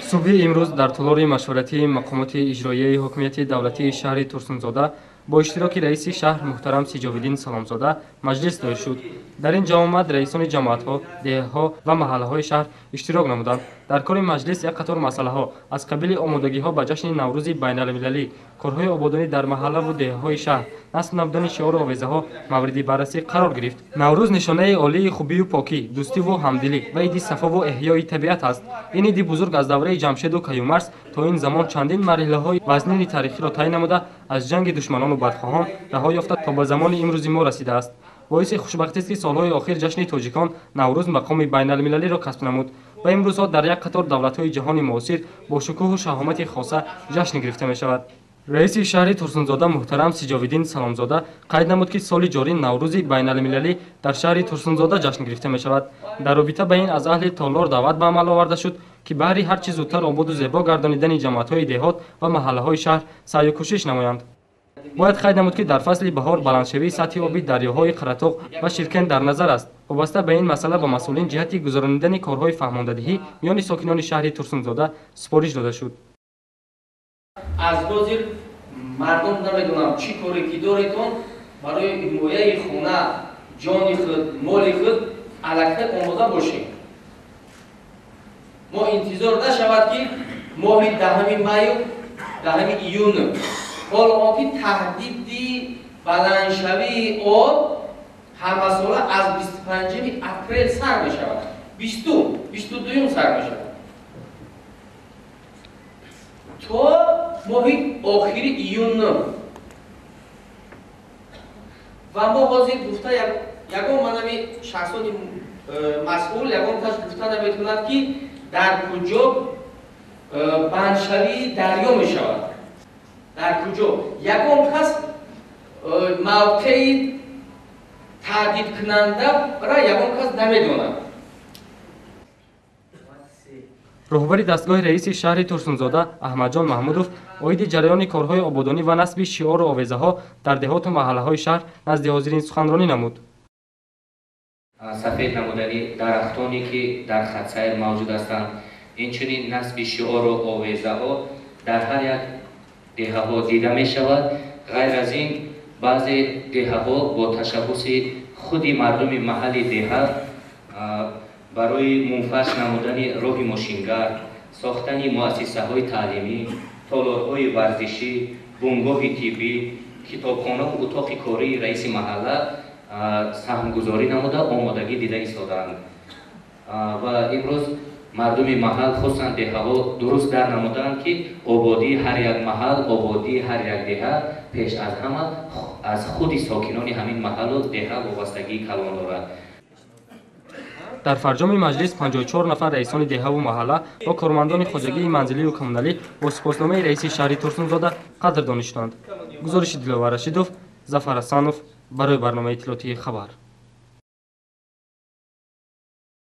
Субҳи имрӯз дар толори машваратии мақомоти иҷроияи ҳокимияти давлатии шаҳри Турсунзода бо иштироки раиси шаҳр муҳтарам Сиҷовиддин Саломзода маҷлис доир шуд. Дар ин ҷамъомад раисони ҷамоатҳо, деҳаҳо ва маҳаллаҳои шаҳр иштирок намуданд. Дар кори маҷлис як қатор масъалаҳо аз қабили омодагиҳо ба ҷашни Наврӯзи байналмилалӣ, корҳои ободонӣ дар маҳаллаву деҳаҳои шаҳр, насб намудани шиору овезаҳо мавриди баррасӣ қарор гирифт. Наврӯз нишонаи олии хубию покӣ, дӯстиву ҳамдилӣ ва иди сафову эҳёи табиат аст. Ин иди бузург аз давраи Ҷамшеду Каюмарс то ин замон чандин марҳилаҳои вазнини таърихиро тай намуда, аз ҷанги душманону бадхоҳон раҳо ёфта то ба замони имрӯзи мо расидааст. Боиси хушбахтист, ки солҳои охир ҷашни тоҷикон Наврӯз мақоми байналмилалиро касб намуд ва имрӯзҳо дар як қатор давлатҳои ҷаҳони муосир бо шукӯҳу шаҳомати хоса ҷашн гирифта мешавад. Раиси шаҳри Турсунзода муҳтарам Сиҷовиддин Саломзода қайд намуд, ки соли ҷорӣ Наврӯзи байналмилалӣ дар шаҳри Турсунзода ҷашн гирифта мешавад. Дар робита ба ин аз аҳли толор даъват ба амал оварда шуд, ки баҳри ҳар чӣ зудтар ободу зебо гардонидани ҷамоатҳои деҳот ва маҳаллаҳои шаҳр саъю кӯшиш намоянд. Бояд қайд намуд, ки дар фасли баҳор баландшавии сатҳи оби дарёҳои Қаратоғ ва Ширкент дар назар аст. Вобаста ба ин масъала ба масъулин ҷиҳати гузаронидани корҳои фаҳмондадиҳӣ миёни сокинони шаҳри Турсунзода супориш дода шуд. Аз ҳозир мардум намедонам чӣ коре ки доредон барои ҳимояи хона, ҷони худ, моли худ аллакай омода бошем. Мо интизор нашавад, ки моҳи 10-уми маю 10-уми июн, ҳоло он ки таҳдиди баландшавии об ҳамасола аз 25-уми апрел сар мешавад, 20-ум, 22-юм сар мешавад то моҳи охири июн. Ва мо ҳозир гуфта ягон манами шахсони масъул ягон кас гуфта наметавонад, ки дар куҷо бандшавии дарё мешавад, дар куҷо ягон кас мавқеи таҳдидкунанда ра ягон кас намедонад. Роҳбари дастгоҳи раиси шаҳри Турсунзода Аҳмадҷон Маҳмудов оиди ҷараёни корҳои ободонӣ ва насби шиору овезаҳо дар деҳоту маҳаллаҳои шаҳр назди ҳозирин суханронӣ намуд. Сафед намудани дарахтоне, ки дар хатсайр мавҷуд ҳастанд, инчунин насби шиору овезаҳо дар ҳар як деҳаҳо дида мешавад. Ғайр аз ин, баъзе деҳаҳо бо ташаббуси худи мардуми маҳалли деҳа барои мунфарш намудани роҳи мошингард, сохтани муассисаҳои таълимӣ, толорҳои варзишӣ, бунгоҳи тиббӣ, китобхонаву утоқи кории раиси маҳалла саҳмгузорӣ намуда, омодагӣ дида истодаанд. Ва имрӯз мардуми маҳал, хусусан деҳаҳо, дуруст дар намуданд, ки ободии ҳар як маҳал, ободии ҳар як деҳа пеш аз ҳама аз худи сокинони ҳамин маҳаллу деҳа вобастагии калон дорад. Дар фарҷоми маҷлис 54 нафар раисони деҳаву маҳалла ва кормандони хоҷагии манзилию коммуналӣ бо сипосномаи раиси шаҳри Турсунзода қадрдонӣ шуданд. Гузориши Диловар Рашидов, Зафар Ҳасанов барои барномаи иттилоотии «Хабар».